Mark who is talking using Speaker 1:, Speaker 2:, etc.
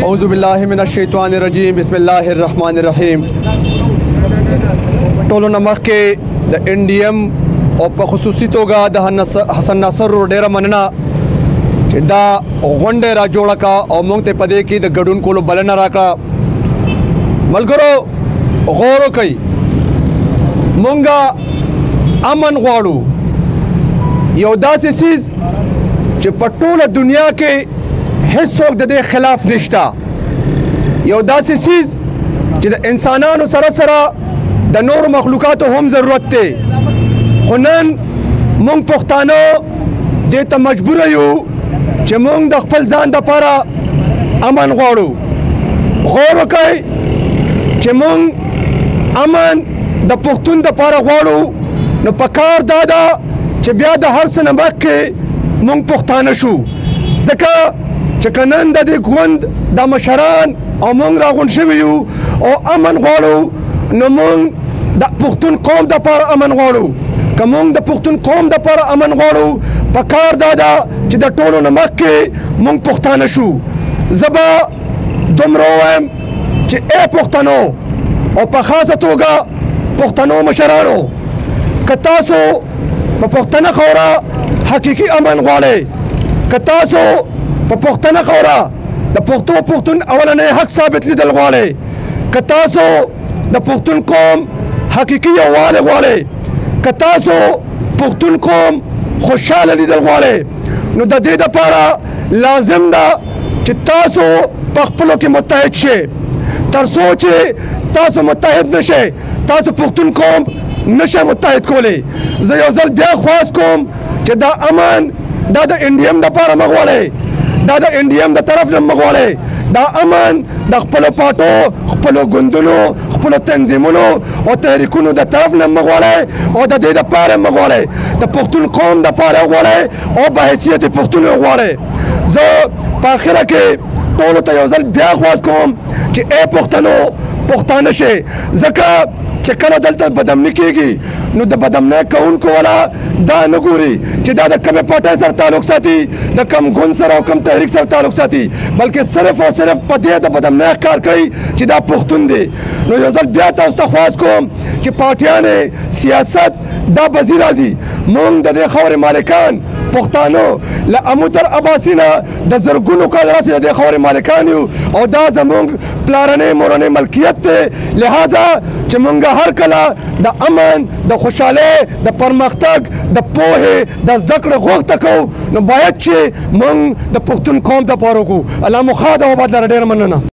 Speaker 1: اعوذ بالله من الشیطان الرجیم، بسم الله الرحمن الرحیم۔ ټولو نه مخکې د ان ډي ایم او په خصوصي توګه د حسن ناصر ډیره مننه چې دا غونډه را جوړه کا او موږ ته په دې کې د ګډون کولو بلنه راکړه۔ ملګرو غور وکړئ، مونږه امن غواړو، یو داسې څیز چې په ټوله دنیا کې هیڅوک د دې خلاف نشته، یو داسې څیز چې د انسانانو سره سره د نورو مخلوقاتو هم ضرورت دی۔ خو نن مونږ پښتانه دې ته مجبور یو چې مونږ د خپل ځان دپاره امن غواړو۔ غور وکړئ چې مونږ امن د پښتون دپاره غواړو، نو پکار دا ده چې بیا د هر څه نه مخکې مونږ پښتانه شو، ځکه چې که نن د دې ګوند د مشران او مونږ راغونډ شوي یو او امن غواړو، نو مونږ د پښتون قوم دپاره امن غواړو۔ که مونږ د پښتون قوم دپاره امن غواړو، پکار دا ده چې د ټولو نه مخکې مونږ پښتانه شو۔ زه به دومره ووایم چې ای پښتنو او په خاصه توګه پښتنو مشرانو، که تاسو په پښتنه خاوره حقیقي امن غواړئ، که تاسو په پښتنه خاوره د پښتو پښتون اولنی حق ثابت لیدل غواړئ، که تاسو د پښتون قوم حقیقي یووالی غواړئ، که تاسو پښتون قوم خوشحاله لیدل غواړئ، نو د دې دپاره لازم ده چې تاسو په خپلو کې متحد شئ۔ تر څو چې تاسو متحد نه شئ، تاسو پښتون قوم نشئ متحد کولی۔ زه یو ځل بیا خواست کوم چې دا امن دا د ان ډي ایم دپاره مه غواړئ، دا د ان ډي ایم د طرف نه مه غواړئ، دا امن د خپلو پاټو، خپلو ګوندونو، خپلو تنظیمونو او تحریکونو د طرف نه مه غواړئ او د دې دپاره مه غواړئ، د پښتون قوم دپاره غواړئ او په حیثیت پښتون یې غواړئ۔ زه په اخره کې ټولو ته یو ځل بیا خواست کوم چې ای پښتنو پښتانه شئ، ځکه چې کله دلته بدامني کېږي نو د بدامنۍ کوونکو والا دا نه ګوري چې دا د کومې پارټۍ سره تعلق ساتي، د کوم ګوند سره او کوم تحریک سره تعلق ساتي، بلکې صرف او صرف په دې د بدامنۍ ښکار کوي چې دا پښتون دی۔ نو یو ځل بیا تاسو ته خواست کوم چې پارټیانې سیاست دا بزي راځي، مونږ د دې خاورې مالکان پښتانه له امو تر اباسي نه د زرګونو کال راهیسې د دې خاورې مالکان یو او دا زمونږ پلارنۍ مورنۍ ملکیت دی۔ لهذا چې مونږ هر کله د امن، د خوشحالۍ، د پرمختګ، د پوهې، د زده کړې غوښته کوو، نو باید چې مونږ د پښتون قوم دپاره وکړو۔ الله مو ښاد او آباد لره۔ ډېره مننه۔